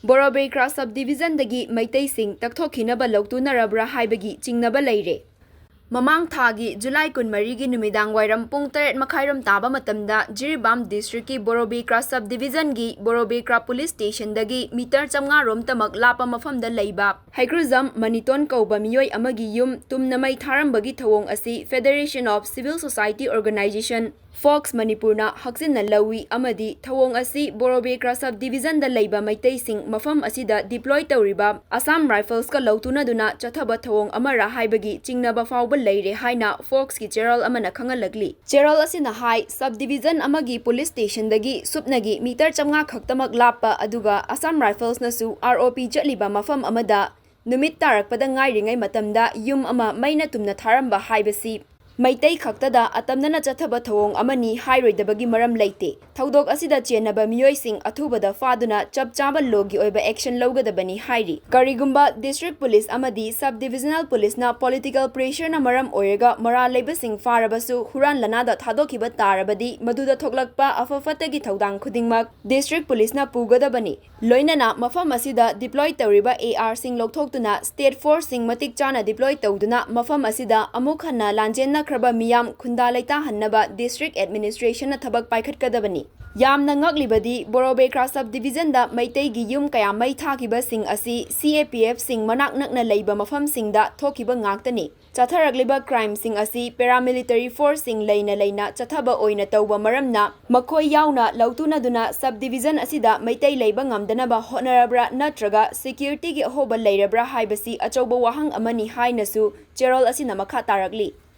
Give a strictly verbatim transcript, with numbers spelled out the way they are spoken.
ꯕꯣꯔꯣꯕꯦꯀ꯭ꯔꯥ sub ꯗꯤꯕꯤꯖꯟꯗꯒꯤ ꯃꯩꯇꯩꯁꯤꯡ ꯇꯛꯊꯣꯛꯈꯤꯅꯕ ꯂꯧꯇꯨꯅꯔꯕ꯭ꯔꯥ ꯍꯥꯏꯕꯒꯤ ꯆꯤꯡꯅꯕ ꯂꯩꯔꯦ꯫ ꯃꯃꯥꯡ ꯊꯥꯒꯤ ꯖꯨꯂꯥꯏ ꯀꯨꯟꯃꯔꯤꯒꯤ ꯅꯨꯃꯤꯗꯥꯡ ꯋꯥꯏꯔꯝ ꯄꯨꯡ ꯇꯔꯦꯠ ꯃꯈꯥꯏꯔꯣꯝ ꯇꯥꯕ ꯃꯇꯝꯗ ꯖꯤꯔꯤꯕꯥꯝ ꯗꯤꯁꯇ꯭ꯔꯤꯛꯀꯤ ꯕꯣꯔꯣꯕꯦꯀ꯭ꯔꯥ ꯁꯕ ꯗꯤꯕꯤꯖꯟꯒꯤ ꯕꯣꯔꯣꯕꯦꯀ꯭ꯔꯥ ꯄꯨꯂꯤꯁ ꯁ꯭ꯇꯦꯁꯟꯗꯒꯤ ꯃꯤꯇꯔ ꯆꯥꯝꯃꯉꯥ ꯔꯣꯝꯇꯃꯛ ꯂꯥꯞꯄ ꯃꯐꯝꯗ ꯂꯩꯕ ꯍꯩꯒ꯭ꯔꯨꯖꯝ ꯃꯅꯤꯇꯣꯟ ꯀꯧꯕ ꯃꯤꯑꯣꯏ ꯑꯃꯒꯤ ꯌꯨꯝ ꯇꯨꯝꯅ ꯃꯩ ꯊꯥꯔꯝꯕꯒꯤ ꯊꯧꯑꯣꯡ ꯑꯁꯤ Federation of Civil Society Organisation, fox ꯃꯅꯤꯄꯨꯔꯅ ꯍꯛꯆꯤꯟꯅ ꯂꯧꯏ ꯑꯃꯗꯤ ꯊꯧꯑꯣꯡ ꯑꯁꯤ ꯕꯣꯔꯣꯕꯦꯀ꯭ꯔꯥ ꯁꯕ ꯗꯤꯕꯤꯖꯟꯗ ꯂꯩꯕ ꯃꯩꯇꯩꯁꯤꯡ ꯃꯐꯝ ꯑꯁꯤꯗ ꯗꯤꯄ꯭ꯂꯣꯏ ꯇꯧꯔꯤꯕ ꯑꯁꯥꯝ ꯔꯥꯏꯐꯜꯁꯀ ꯂꯧꯇꯨꯅꯗꯨꯅ ꯆꯠꯊꯕ ꯊꯧꯑꯣꯡ ꯑꯃꯔ ꯍꯥꯏꯕꯒꯤ ꯆꯤꯡꯅꯕ ꯐꯥꯎꯕ ꯂꯩꯔꯦ ꯍꯥꯏꯅ ꯐꯣꯛꯁꯀꯤ ꯆꯦꯔꯣꯜ ꯑꯃꯅ ꯈꯪꯍꯜꯂꯛꯂꯤ꯫ ꯆꯦꯔꯣꯜ ꯑꯁꯤꯅ ꯍꯥꯏ, ꯁꯕ ꯗꯤꯕꯤꯖꯟ ꯑꯃꯒꯤ ꯄꯨꯂꯤꯁ ꯁ꯭ꯇꯦꯁꯟꯗꯒꯤ ꯁꯨꯞꯅꯒꯤ ꯃꯤꯇꯔ ꯆꯥꯝꯃꯉꯥ ꯈꯛꯇꯃꯛ ꯂꯥꯞꯄ ꯑꯗꯨꯒ ꯑꯁꯥꯝ ꯔꯥꯏꯐꯜꯁꯅꯁꯨ ꯑꯥꯔ ꯑꯣ ꯄꯤ ꯆꯠꯂꯤꯕ ꯃꯐꯝ ꯑꯃꯗ ꯅꯨꯃꯤꯠ ꯇꯥꯔꯛꯄꯗ ꯉꯥꯏꯔꯤꯉꯩ ꯃꯇꯝꯗ ꯌꯨꯝ ꯑꯃ ꯃꯩꯅ ꯇꯨꯝꯅ ꯊꯥꯔꯝꯕ ꯍꯥꯏꯕꯁꯤ ꯃꯩꯇꯩ ꯈꯛꯇꯗ ꯑꯇꯝꯅꯅ ꯆꯠꯊꯕ ꯊꯧꯑꯣꯡ ꯑꯃꯅꯤ ꯍꯥꯏꯔꯣꯏꯗꯕꯒꯤ ꯃꯔꯝ ꯂꯩꯇꯦ꯫ ꯊꯧꯗꯣꯛ ꯑꯁꯤꯗ ꯆꯦꯟꯅꯕ ꯃꯤꯑꯣꯏꯁꯤꯡ ꯑꯊꯨꯕꯗ ꯐꯥꯗꯨꯅ ꯆꯞ ꯆꯥꯕ ꯂꯣꯒꯤ ꯑꯣꯏꯕ ꯑꯦꯛꯁꯟ ꯂꯧꯒꯗꯕꯅꯤ ꯍꯥꯏꯔꯤ꯫ ꯀꯔꯤꯒꯨꯝꯕ ꯗꯤꯁꯇ꯭ꯔꯤꯛ ꯄꯨꯂꯤꯁ ꯑꯃꯗꯤ ꯁꯕ ꯗꯤꯕꯤꯖꯅꯦꯜ ꯄꯨꯂꯤꯁꯅ ꯄꯣꯂꯤꯇꯤꯀꯦꯜ ꯄ꯭ꯔꯦꯁꯔꯅ ꯃꯔꯝ ꯑꯣꯏꯔꯒ ꯃꯔꯥꯜ ꯂꯩꯕꯁꯤꯡ ꯐꯥꯔꯕꯁꯨ ꯍꯨꯔꯥꯟ ꯂꯅꯥꯗ ꯊꯥꯗꯣꯛꯈꯤꯕ ꯇꯥꯔꯕꯗꯤ ꯃꯗꯨꯗ ꯊꯣꯛꯂꯛꯄ ꯑꯐ ꯐꯠꯇꯒꯤ ꯊꯧꯗꯥꯡ ꯈꯨꯗꯤꯡꯃꯛ ꯗꯤꯁꯇ꯭ꯔꯤꯛ ꯄꯨꯂꯤꯁꯅ ꯄꯨꯒꯗꯕꯅꯤ꯫ ꯂꯣꯏꯅꯅ ꯃꯐꯝ ꯑꯁꯤꯗ ꯗꯤꯄ꯭ꯂꯣꯏ ꯇꯧꯔꯤꯕ ꯑꯦ ꯑꯥꯔꯁꯤꯡ ꯂꯧꯊꯣꯛꯇꯨꯅ ꯁ꯭ꯇꯦꯠ ꯐꯣꯔꯁꯁꯤꯡ ꯃꯇꯤꯛ ꯆꯥꯅ ꯗꯤꯄ꯭ꯂꯣꯏ ꯇꯧꯗꯨꯅ ꯃꯐꯝ ꯑꯁꯤꯗ ꯑꯃꯨꯛ ꯍꯟꯅ ꯂꯥꯟꯖꯦꯟꯅꯈ꯭ꯔꯕ ꯃꯤꯌꯥꯝ ꯈꯨꯟꯗꯥ ꯂꯩꯇꯥꯍꯟꯅꯕ ꯗꯤꯁꯇ꯭ꯔꯤꯛ ꯑꯦꯗꯃꯤꯅꯤꯁꯇ꯭ꯔꯦꯁꯟꯅ ꯊꯕꯛ ꯄꯥꯏꯈꯠꯀꯗꯕꯅꯤ꯫ ꯌꯥꯝꯅ ꯉꯛꯂꯤꯕꯗꯤ ꯕꯣꯔꯣꯕꯦꯀ꯭ꯔꯥ ꯁꯕ ꯗꯤꯕꯤꯖꯟꯗ ꯃꯩꯇꯩꯒꯤ ꯌꯨꯝ ꯀꯌꯥ ꯃꯩ ꯊꯥꯈꯤꯕꯁꯤꯡ ꯑꯁꯤ ꯁꯤ ꯑꯦ ꯄꯤ ꯑꯦꯐꯁꯤꯡ ꯃꯅꯥꯛ ꯅꯛꯅ ꯂꯩꯕ ꯃꯐꯝꯁꯤꯡꯗ ꯊꯣꯛꯈꯤꯕ ꯉꯥꯛꯇꯅꯤ꯫ ꯆꯠꯊꯔꯛꯂꯤꯕ ꯀ꯭ꯔꯥꯏꯝꯁꯤꯡ ꯑꯁꯤ ꯄꯦꯔꯥꯃꯤꯂꯤꯇꯔꯤ ꯐꯣꯔꯁꯁꯤꯡ ꯂꯩꯅ ꯂꯩꯅ ꯆꯠꯊꯕ ꯑꯣꯏꯅ ꯇꯧꯕ ꯃꯔꯝꯅ ꯃꯈꯣꯏ ꯌꯥꯎꯅ ꯂꯧꯇꯨꯅꯗꯨꯅ ꯁꯕ ꯗꯤꯕꯤꯖꯟ ꯑꯁꯤꯗ ꯃꯩꯇꯩ ꯂꯩꯕ ꯉꯝꯗꯅꯕ ꯍꯣꯠꯅꯔꯕ꯭ꯔꯥ ꯅꯠꯇ꯭ꯔꯒ ꯁꯦꯀ꯭ꯌꯨꯔꯤꯇꯤꯒꯤ ꯑꯍꯣꯕ ꯂꯩꯔꯕ꯭ꯔꯥ ꯍꯥꯏꯕꯁꯤ ꯑꯆꯧꯕ ꯋꯥꯍꯪ ꯑꯃꯅꯤ ꯍꯥꯏꯅꯁꯨ ꯆꯦꯔꯣꯜ ꯑꯁꯤꯅ ꯃꯈꯥ ꯇꯥꯔꯛꯂꯤ꯫